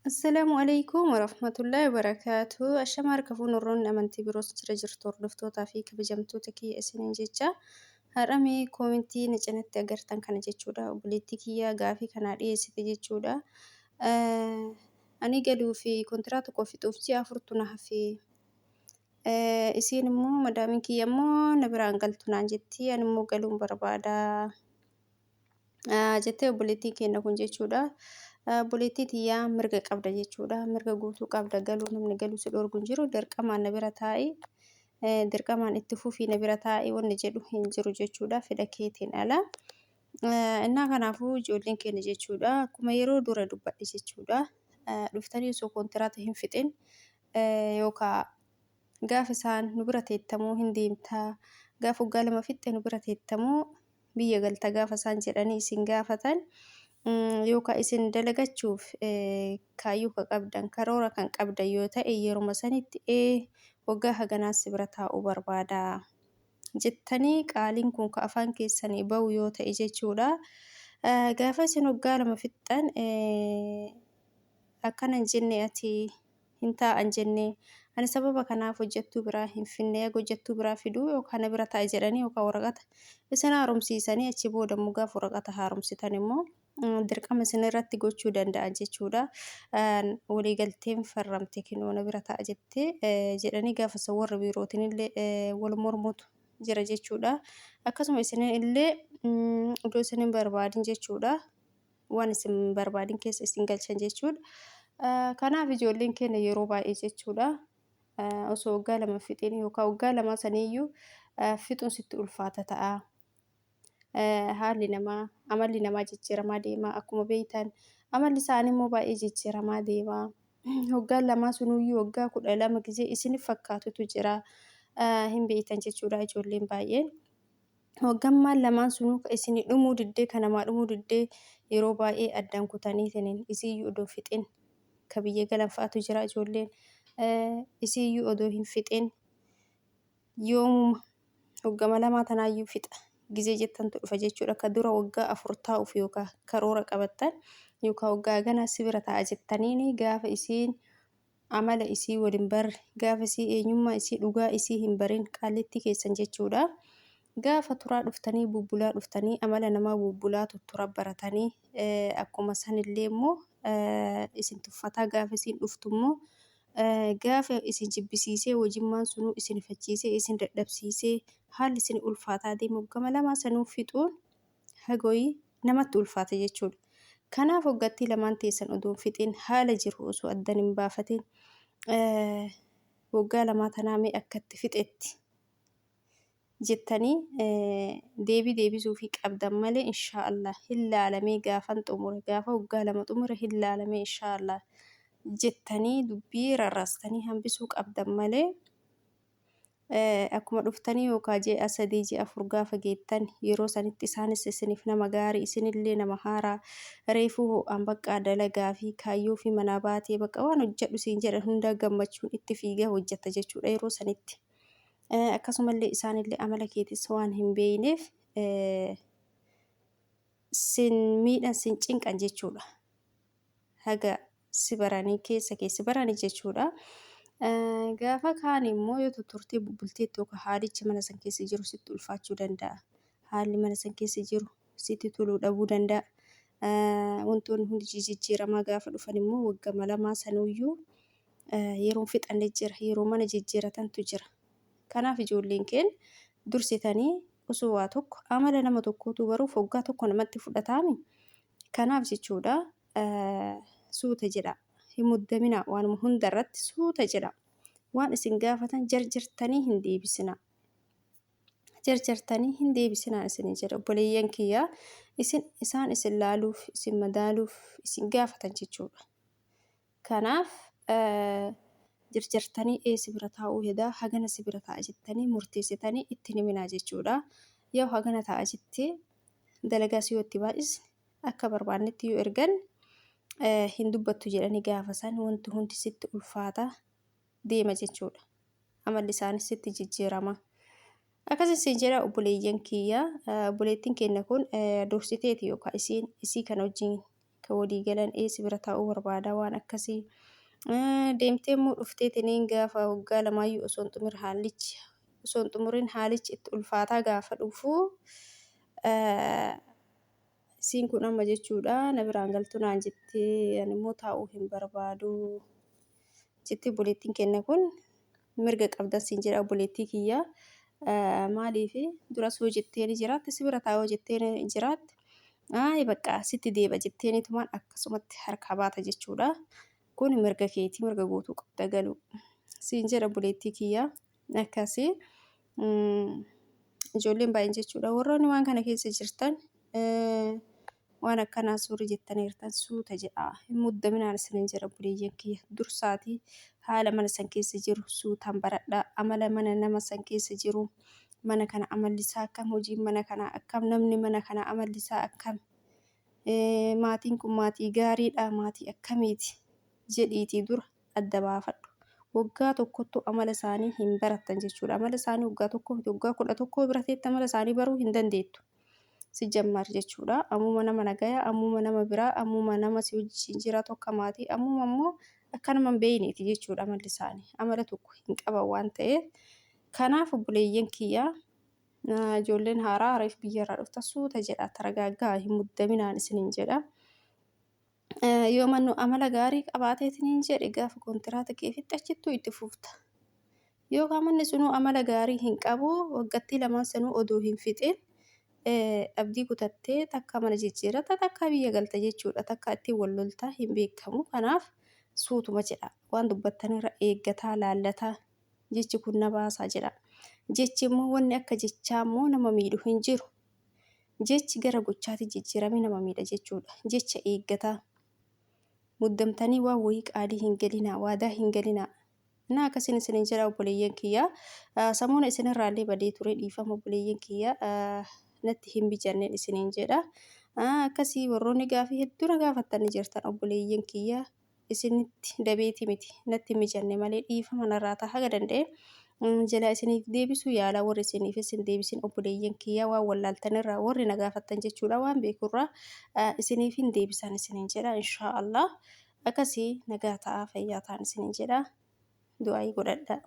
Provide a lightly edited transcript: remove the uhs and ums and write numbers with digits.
Assalaamu alaikum warahmatullahi wabarakaatu. Ashama harka fuun warroonni amantii biroos jira jirtu hordoftootaa fi kabajamtoota kiyya isiniin jecha. Har'a mee koomentii na cinatti agartan kana jechuudha. Obboleettii kiyya gaafii kanaa dhiyeessite jechuudha. Ani galuu fi kontiraata koo fixuuf ji'a afurtu na hafe. Isiin immoo madaamiin kiyya immoo na biraan galtu naan jetti. Ani immoo galuun barbaada. Jettee obboleettiin keenya kun jechuudha. Obboleettii tiyyaa mirga qabda jechuudha. Mirga guutuu qabda galuu namni galuu si dhorgu hin jiru. Dirqamaan na bira taa'i. Dirqamaan itti fufii na bira taa'i wanni jedhu hin jiru jechuudha. Fedha keetiin ala. Innaa kanaafuu ijoolleen keenya jechuudha. Akkuma yeroo dura dubbadhe jechuudha. Dhuftanii osoo kontiraata hin fixin yookaa gaafa isaan nu bira teettamoo hin deemtaa gaafa waggaa lama fixxe nu bira teettamoo biyya galta gaafa isaan jedhanii isin gaafatan yookaan isin dalagachuuf kaayyoo ka qabdan karoora kan qabdan yoo ta'e yeruma sanitti ee waggaa haganaa si bira taa'uu barbaada jettanii qaaliin kun ka afaan keessanii ba'u yoo ta'e jechuudha. Gaafa isin waggaa lama fixxan akkana hin jenne ati hin taa'an jenne ani sababa kanaaf hojjettuu biraa hin finne eega hojjettuu biraa fiduu yookaan na bira taa'i jedhanii yookaan waraqata isin haaromsiisanii achi booda immoo gaafa waraqata haaromsitan immoo dirqama isin irratti gochuu danda'an jechuudha. Waliigalteen farramte kinoo na bira taa'a jettee jedhanii gaafa isa warra biirootiin illee wal mormutu jira jechuudha. Akkasuma isin illee iddoo isin hin barbaadin jechuudha. Waan isin hin barbaadin keessa isin galchan jechuudha. Kanaaf ijoolleen keenya yeroo baay'ee jechuudha osoo waggaa lama fixin yookaan waggaa lama saniiyyuu fixuun sitti ulfaata ta'a. Haalli namaa amalli namaa jijjiiramaa deema akkuma beektan amalli isaanii immoo baay'ee jijjiiramaa deema. Waggaan lamaa sunuyyuu waggaa 12 gizee isinif fakkaatutu jira. Hin beektan jechuudha ijoolleen baay'een. Waggammaan lamaan sunuu ka isinii dhumuu diddee ka namaa dhumuu diddee yeroo baay'ee addaan kutaniitiniin isiiyyuu odoo fixin ka biyya galan fa'atu jira ijoolleen isiiyyuu odoo hin fixin yoomuma waggama lamaa tanaayyuu fixa gizee jettantu dhufa jechuudha ka dura waggaa afur taa'uuf yookaa karoora qabattan yookaa waggaa ganaa si bira taa'a jettaniini gaafa isiin amala isii wal hin barre, gaafa isii eenyummaa isii dhugaa isii hin barin qaallittii keessan jechuudha. Gaafa turaa dhuftanii bubbulaa dhuftanii amala namaa bubbulaa tuttura baratanii akkuma sanillee immoo isin tuffataa gaafa isiin dhuftu immoo gaafa isin jibbisiisee wajimmaan sunuu isin ifachiisee isin dadhabsiisee haalli isin ulfaataa deemu gama lamaa sanuu fixuun hagoyi namatti ulfaata jechuudha. Kanaaf waggattii lamaan teessan odoo hin fixin haala jiru osoo addan hin baafatin waggaa lamaa tanaa mee akkatti fixetti jettanii deebii deebisuufii qabdan malee inshaallah hin laalamee gaafan xumure gaafa waggaa lama xumure hin laalamee inshaallah jettanii dubbii rarraastanii hambisuu qabdan malee Akkuma dhuftanii yookaa ji'a 3 ji'a 4 gaafa geettan yeroo sanitti isaanis isiniif nama gaarii isinillee nama haaraa reefuu ho'aan baqqaa dalagaa fi kaayyoo fi manaa baatee bakka waan hojjedhu siin jedhan hundaa gammachuun itti fiigaa hojjetta jechuudha yeroo sanitti. Akkasumallee isaanillee amala keetis waan hin beeyneef sin miidhan sin cinqan jechuudha. Haga si baranii keessa kee si baranii jechuudha. Gaafa kaan immoo yoo tutturtee bubbulteetti yookaan haalichi mana san keessa jiru sitti ulfaachuu danda'a. Haalli mana san keessa jiru sitti toluu dhabuu danda'a. Wantoonni hundi jijjiiramaa gaafa dhufan immoo waggama lamaa sanuyyuu yeroon fixanne jira. Yeroo mana jijjiiratantu jira. Kanaaf ijoolleen keen dursitanii osoo waa tokko amala nama tokkootuu baruuf waggaa tokko namatti fudhataami. Kanaaf jechuudha suuta jedhaa. Hin muddaminaa waanuma hunda irratti suuta jedhaa. Waan isin gaafatan jarjartanii hin deebisinaa. Jarjartanii hin deebisinaa isin jedha obboleeyyan kiyya. Isin isaan isin laaluuf, isin madaaluuf, isin gaafatan jechuudha. Kanaaf jarjartanii ee si bira taa'uu hedaa hagana si bira taa'a jettanii murteessitanii itti hin himinaa jechuudha. Yoo hagana taa'a jettee dalagaas yoo itti baay'isne akka barbaannetti yoo ergan hin dubbattu jedhanii gaafa san wanti hundi sitti ulfaata deema jechuudha. Amalli isaanis sitti jijjiirama. Akkasin siin jedha obboleeyyan kiyya obboleettiin keenya kun dursiteeti yookaan isiin isii kana wajjin Akka walii galan ee si bira taa'uu barbaada waan akkasii. Deemtee immoo dhufteetiniin gaafa waggaa lamaayyuu osoo hin xumur haalichi osoo hin xumurin haalichi itti ulfaataa gaafa dhufu isiin kun amma jechuudha na biraan galtu naan jettee ani immoo taa'uu hin barbaadu jettee obboleettiin kenna kun mirga qabdan siin jedha obboleettii kiyya. Maaliif duras hoo jettee ni jiraatte si bira taa'uu jettee ni jiraatte ayi bakka sitti deeba jetteeniitumaan akkasumatti harkaa baata jechuudha. Kun mirga keetii mirga guutuu qabda galuu siin jedha obboleettii kiyya akkasii. Ijoolleen baay'een jechuudha warroonni waan kana keessa jirtan waan akkanaa suurri jettaniirtan suuta jedhaa hin muddaminaan isinin jedha obboleeyyan kiyya dursaatii haala mana san keessa jiru suutaan baradhaa amala mana nama san keessa jiru mana kana amalli isaa akkam hojiin mana kanaa akkam namni mana kana amalli isaa akkam maatiin kun maatii gaariidha maatii akkamiiti jedhiitii dura adda baafadhu. Waggaa tokkottuu amala isaanii hin barattan jechuudha. Amala isaanii waggaa tokko miti waggaa 11 bira teette amala isaanii baruu hin dandeettu. Si jammaar jechuudha. Ammuma nama nagaya, ammuma nama biraa, ammuma nama si wajjin jiraatu akka maatii, ammuma immoo akka nama hin beekneeti jechuudha amalli isaanii. Amala tokko hin qaban waan ta'eef. Kanaaf obboleeyyan kiyyaa ijoolleen haaraa reef biyyarraa dhuftan suuta jedha taragaaggaa hin muddaminaan isiniin jedha. Yoo mannu amala gaarii qabaateetiniin jedhe gaafa kontiraata kee fixxe achittuu itti fufta. Yookaan manni sunuu amala gaarii hin qabu waggattii lamaan sanuu odoo hin fixin abdii kutattee takka mana jijjiirratta takka biyya galta jechuudha. Takka ittiin wal lolta hin beekamu. Kanaaf suutuma jedha. Waan dubbattanirra eeggataa laallataa jechi kun na baasaa jedha. Jechi immoo wanni akka jechaa immoo nama miidhu hin jiru. Jechi gara gochaatti jijjiiramee nama miidha jechuudha. Jecha eeggataa. Muddamtanii waan wayii qaalii hin galinaa, waadaa hin galinaa. Na akkasiin isinin jedha obboleeyyan kiyya. Samoona isinirraallee badee ture dhiifama obboleeyyan kiyya natti hin bijanneen isiniin jedha. Akkasii warroonni gaafii hedduu na gaafattanii jirtan obboleeyyan kiyya. Isinitti dabeeti miti natti hin mijanne malee dhiifama narraa ta'a haga danda'e jalaa isiniif deebisuu yaalaa warri isiniifis hin deebisin obboleeyyan kiyyaa waan wallaaltanirraa warri na gaafattan jechuudha waan beekurraa isiniif hin deebisan isiniin jedha inshaa Allah akkasii nagaa ta'a fayyaa ta'an isiniin jedha du'aayii godhadha.